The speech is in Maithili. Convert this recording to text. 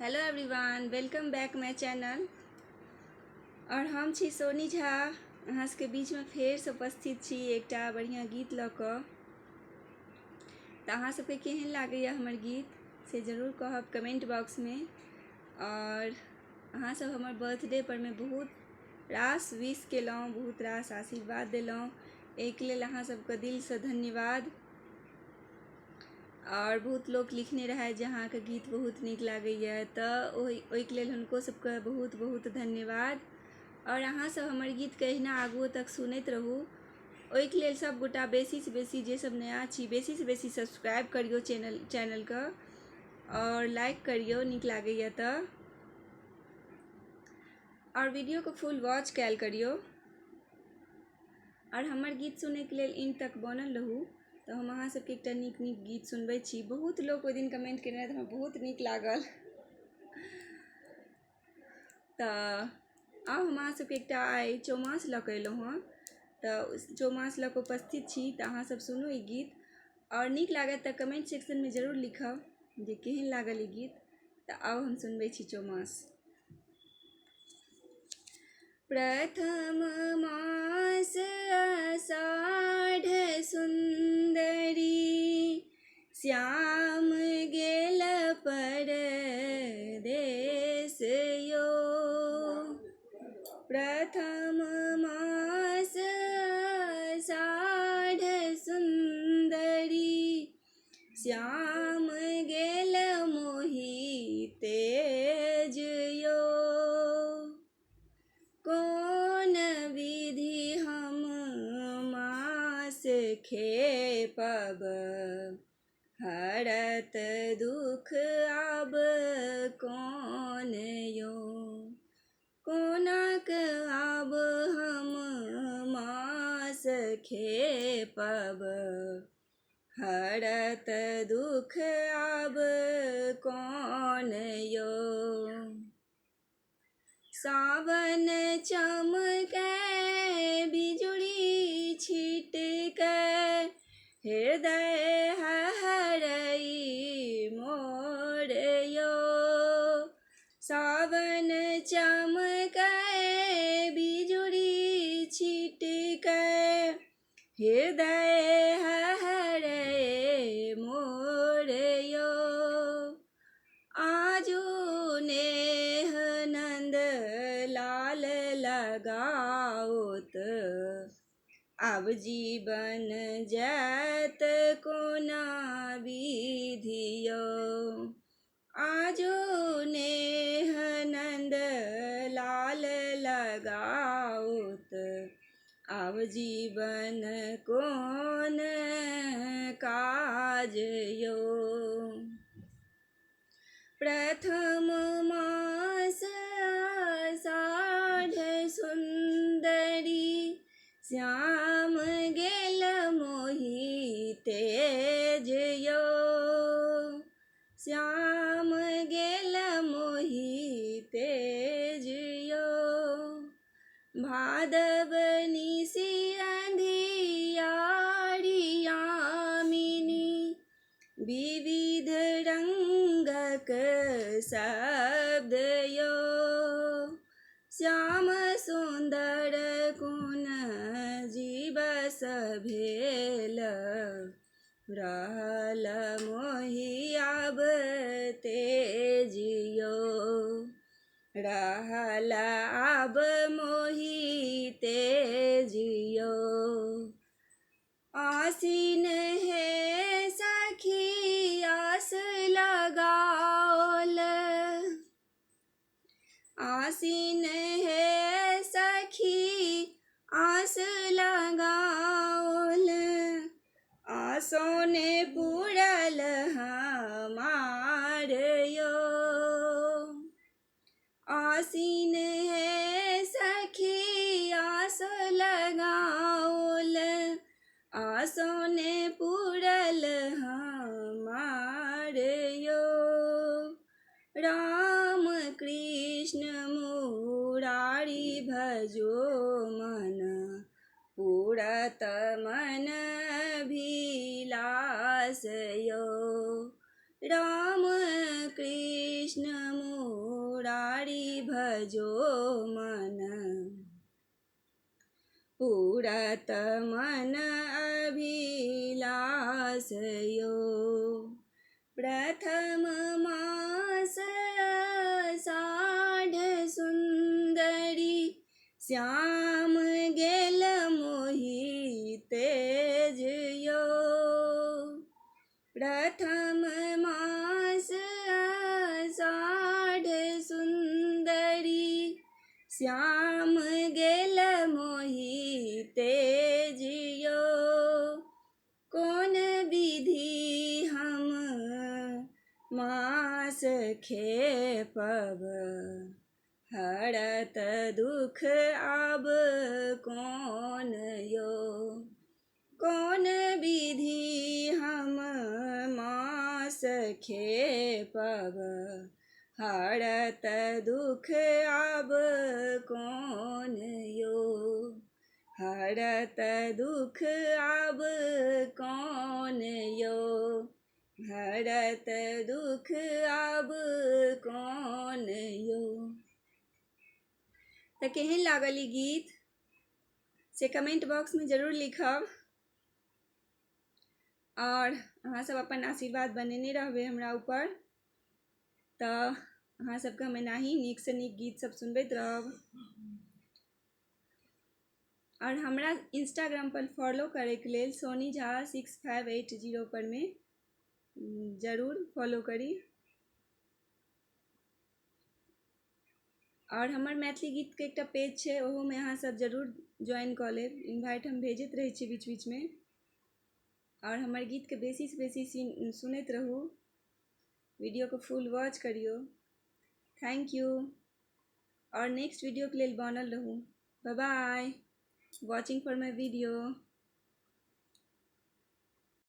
Hello everyone, welcome back my channel. और हम छी सोनी झा, अहाँ सबके बीचमे फेरसँ उपस्थित छी एकटा बढ़िआँ गीत लऽ कऽ। तऽ अहाँ सबके केहन लागैए हमर गीत से जरूर कहब कमेन्ट बॉक्समे। आओर अहाँसब हमर बर्थडे परमे बहुत रास विश केलहुँ, बहुत रास आशीर्वाद देलहुँ, एहिके लेल अहाँ सबके दिलसँ धन्यवाद। आओर बहुत लोक लिखने रहै जे अहाँके गीत बहुत नीक लागैए, तऽ ओहिके लेल हुनको सबके बहुत बहुत धन्यवाद। आओर अहाँसब हमर गीतके एहिना आगुओ तक सुनैत रहू, ओहिके लेल सबगोटा बेसीसँ बेसी जे सब नया छी बेसीसँ बेसी सब्सक्राइब करियौ चैनलके आओर लाइक करियौ नीक लागैए तऽ, आओर वीडियोके फुल वॉच कयल करियौ। आओर हमर गीत सुनैके लेल इन तक बनल रहू। तऽ हम अहाँ सबके एकटा नीक नीक गीत सुनबै छी। बहुत लोक ओहि दिन कमेन्ट केने रहै, हमरा बहुत नीक लागल। तऽ आउ हम अहाँ सबके एकटा आइ चौमास लऽ कऽ एलहुँ हँ, तऽ चौमास लऽ कऽ उपस्थित छी, तऽ अहाँ सब सुनू ई गीत आओर नीक लागत तऽ कमेन्ट सेक्शनमे जरूर लिखब जे केहन लागल ई गीत। तऽ आउ हम सुनबै छी चौमास। प्रथम मास आषाढ़ सुन्दरी, श्याम गेल परदेश यो। प्रथम मास आषाढ़ सुन्दरी, श्याम गेल मोहि तेज यो। कोन विधि हम मास खेपब, हरत दुख आब कोन यो। कोनाक आब हम मास खेपब, हरत दुख आब कोन यो। सावन चमकै बिजुरी छिटकै, हृदय हरई मोर यो। सावन चमकै बिजुरी छिटकै, हृदय हरई मोर यो। आजू नेह नन्द लाल लगाओत, आब जीवन जायत कोना विधियो। आजू नेह नन्द लाल लगाओत, आब जीवन कोन काज यो। प्रथम मास आषाढ़ सुन्दरी, श्याम गेल मोहि तेज यो। श्याम गेल मोहि तेज यो। भादव निशि अंधियारी यामिनी, विविध रंगक शब्द यो। श्याम सुन्दर कोन जीवस भेल, रहल मोहि आब तेजियो। रहल आब मोहि तेजियो। आसीन हे सखी आस लगाओल, आसीन हे सखी आस लगाओल, आसोने पूरल हमार यो। आसीन हे सखी आस लगाओल, आसोने पूरल हमार यो। राम कृष्ण मुरारी भजो मन, पूरत मन अभिलाष यो। राम कृष्ण हरि भजो मन, पूरत मन अभिलाष यो। प्रथम मास आषाढ़ सुन्दरी, श्याम गेल मोहि तेज यो। प्रथम मास आषाढ़ सुन्दरी, श्याम गेल मोहि तेज यो। कोन विधि हम मास खेपब, हरत दुख आब कोन यो। कोन विधि हम मास खेपब, हरत दुख आब कोन यो। हरत दुख आब कोन यो, हरत दुख आब कोन यो। तऽ केहन लागल ई गीत से कमेंट बॉक्समे जरूर लिखब, आओर अहाँ सब अपन आशीर्वाद बनेने रहबै हमरा ऊपर। तऽ अहाँ सबके हम एनाही नीकसँ नीक गीत सब सुनबैत रहब। आओर हमरा इंस्टाग्राम पर फॉलो करैके लेल सोनी झा 6580 पर मे जरूर फॉलो करी। आओर हमर मैथिली गीतके एकटा पेज छै, ओहोमे अहाँ सब जरूर ज्वाइन कऽ लेब। इन्वाइट हम भेजैत रहै छी बीच बीचमे। आओर हमर गीतके बेसीसँ बेसी सुनैत रहू, वीडियोके फुल वॉच करियौ। Thank you. आओर नेक्स्ट वीडियोके लेल बनल रहू। Bye bye, watching for my video.